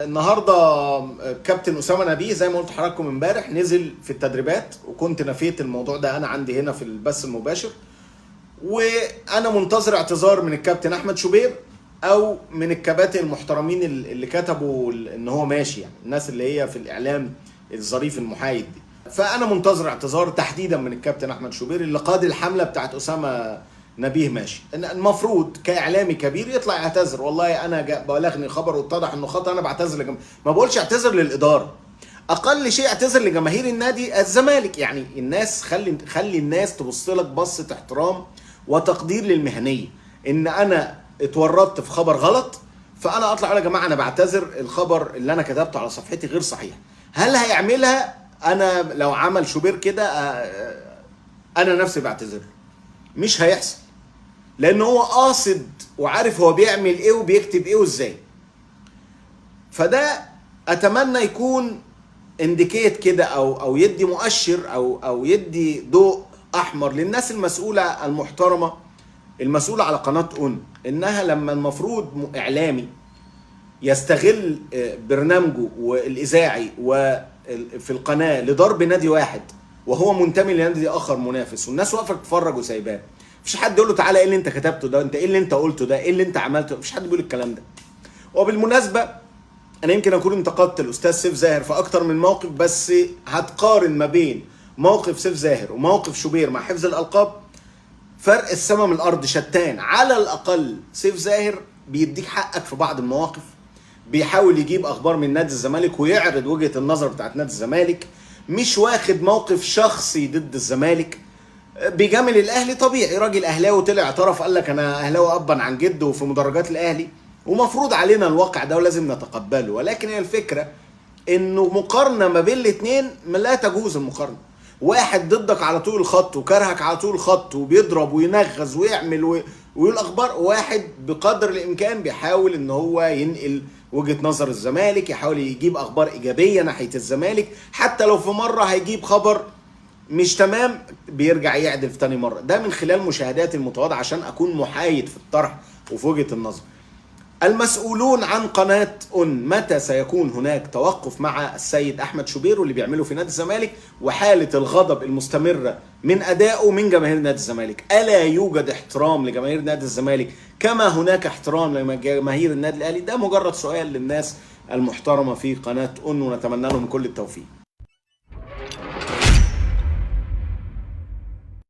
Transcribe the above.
النهارده كابتن اسامة نبيه زي ما قلت لحضراتكم امبارح نزل في التدريبات، وكنت نفيت الموضوع ده انا عندي هنا في البث المباشر، وانا منتظر اعتذار من الكابتن احمد شوبير او من الكباتن المحترمين اللي كتبوا ان هو ماشي، يعني الناس اللي هي في الاعلام الظريف المحايد دي. فانا منتظر اعتذار تحديدا من الكابتن احمد شوبير اللي قاد الحملة بتاعت اسامة نبيه ماشي. المفروض كاعلامي كبير يطلع يعتذر، والله انا بلغني خبر واتضح انه خطا، انا بعتذر ما بقولش اعتذر للادارة، اقل شيء اعتذر لجماهير النادي الزمالك. يعني الناس خلي الناس تبص لك بصة احترام وتقدير للمهنيه، ان انا اتورطت في خبر غلط فانا اطلع اقول يا جماعة انا بعتذر، الخبر اللي انا كتبته على صفحتي غير صحيح. هل هيعملها؟ انا لو عمل شوبير كده انا نفسي بعتذر له. مش هيحصل، لان هو قاصد وعارف هو بيعمل ايه وبيكتب ايه وازاي. فده اتمنى يكون indicate كده او يدي مؤشر او يدي ضوء احمر للناس المسؤولة المحترمة المسؤولة على قناة اون، انها لما المفروض اعلامي يستغل برنامجه والاذاعي وفي القناة لضرب نادي واحد وهو منتمي لنادي اخر منافس، والناس واقفة تتفرج وسايباه، مفيش حد يقول له تعالى ايه اللي انت كتبته ده، انت ايه اللي انت قلته ده، ايه اللي انت عملته، مفيش حد بيقول الكلام ده. وبالمناسبة انا يمكن اكون انتقدت الاستاذ سيف زاهر في اكتر من موقف، بس هتقارن ما بين موقف سيف زاهر وموقف شوبير مع حفظ الالقاب، فرق السما من الارض شتان. على الاقل سيف زاهر بيديك حقك في بعض المواقف، بيحاول يجيب اخبار من نادي الزمالك ويعرض وجهة النظر بتاعت نادي الزمالك، مش واخد موقف شخصي ضد الزمالك، بيجامل الاهلي طبيعي، راجل اهلاوي طلع اعترف قال لك انا اهلاوي ابا عن جد وفي مدرجات الاهلي، ومفروض علينا الواقع ده ولازم نتقبله. ولكن هي الفكرة انه مقارنة ما بين الاثنين لا تجوز المقارنة. واحد ضدك على طول الخط وكرهك على طول الخط وبيضرب وينغز ويعمل ويقول اخبار، واحد بقدر الامكان بيحاول ان هو ينقل وجهة نظر الزمالك، يحاول يجيب اخبار ايجابية ناحية الزمالك، حتى لو في مرة هيجيب خبر مش تمام بيرجع يعدل في تاني مرة. ده من خلال مشاهداتي المتواضعة عشان اكون محايد في الطرح وفي وجهة النظر. المسؤولون عن قناة اون، متى سيكون هناك توقف مع السيد احمد شوبير واللي بيعمله في نادي الزمالك وحالة الغضب المستمرة من ادائه من جماهير نادي الزمالك؟ الا يوجد احترام لجماهير نادي الزمالك كما هناك احترام لجماهير النادي الاهلي؟ ده مجرد سؤال للناس المحترمة في قناة اون، ونتمنى لهم كل التوفيق.